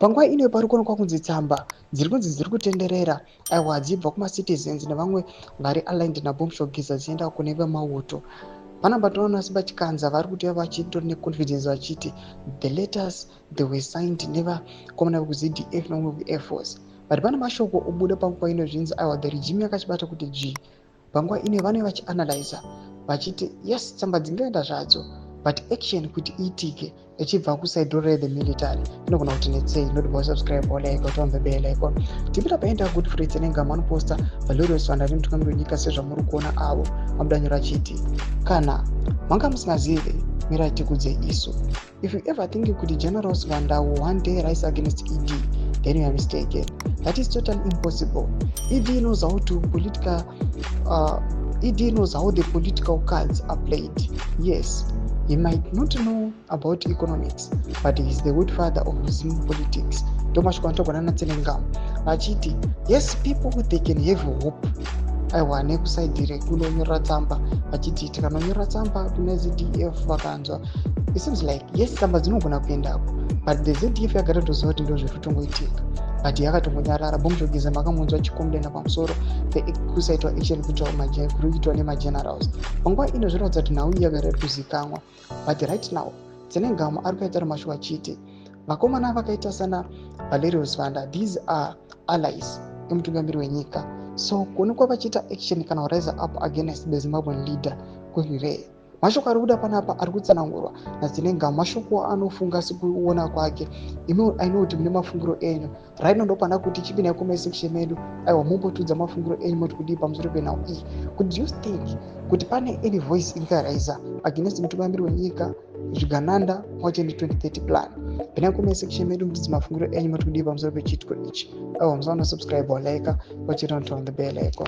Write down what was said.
Panguva ino pari kuonekwa kunzi tsamba dziri kunzi dziri kutenderera, aiwa, dzibva kumacitizens nevamwe vari aligned naBombshell Geza, dzienda kune vemauto. Panapa tinoona Simba Chikanza vari kuti vachitori neconfidence vachiti the letters, they were signed nevakomana vekuZDF nevamwe vekuAir Force. But pane mashoko obuda panguva ino, zvinzi aiwa, the regime yakachibata kuti g. Panguva ino vanenge vachianalyza vachiti yes, tsamba dzingaenda zvadzo, but action kuti iitike ichibva kuside rethe military inogona kuti netsei. Notibva subscribe, like, turn on the bell icon. Tipita paenda Godfrey Tsenengamu anoposta Valerio Sibanda nemutungamiri wenyika. Sezvamuri kuona avo vamudanyora achiti, "Kana manga musingazivi, mirai tikudze isu. If you ever think kuti General Sibanda will one day rise against ED, then you are mistaken. That is totally impossible. ED knows how to political ED knows how the political cards are played. Yes, he might not know about economics, but he is the good father of Zim politics." Ndomashoko anotogona naTsenengamu vachiti yes, people, they can have hope, aiwa, nekuside rekunonyorera tsamba, vachiti tikanonyorera tsamba kune ZDF vakanzwa. It seems like yes, tsamba dzinogona kuendako, but the ZDF yagara toziva kuti ndo zviri kutongoitika, but yakatongonyarara. Bombshell Geza makamunzwa achicomplaina pamusoro pekusaitwa action kuri kuitwa nemagenerals. Panguva ino zvinoratidza kuti nhau iyi yagara iri kuzikanwa, but right now Tsenengamu ari kuita mashoko achiti vakomana vakaita sana Valerio Sibanda, these are allies emutungamiri wenyika, so kuonekwa vachiita action kana kurise up against the Zimbabwean leader kurirei. Mashoko ari kuda panapa ari kutsanangurwa naTsenengamu, mashoko anofunga sekuona kwake. Imi aino kuti mune mafungiro enyu. Right now ndopanda kuti chipinai comment section medu, aiwa, mumbotudza mafungiro enyu, moti kudii pamusoro penhau iyi? Kuti do you think kuti pane any voice ingarisa against mutungamiri wenyika, zvigananda, wacho ne2030 plan? Pinai comment section medu, mutidzi mafungiro enyu, moti kudii pamusoro pechiitiko ichi? Aiwa, musaona subscribe, walike, wachira on the bell icon.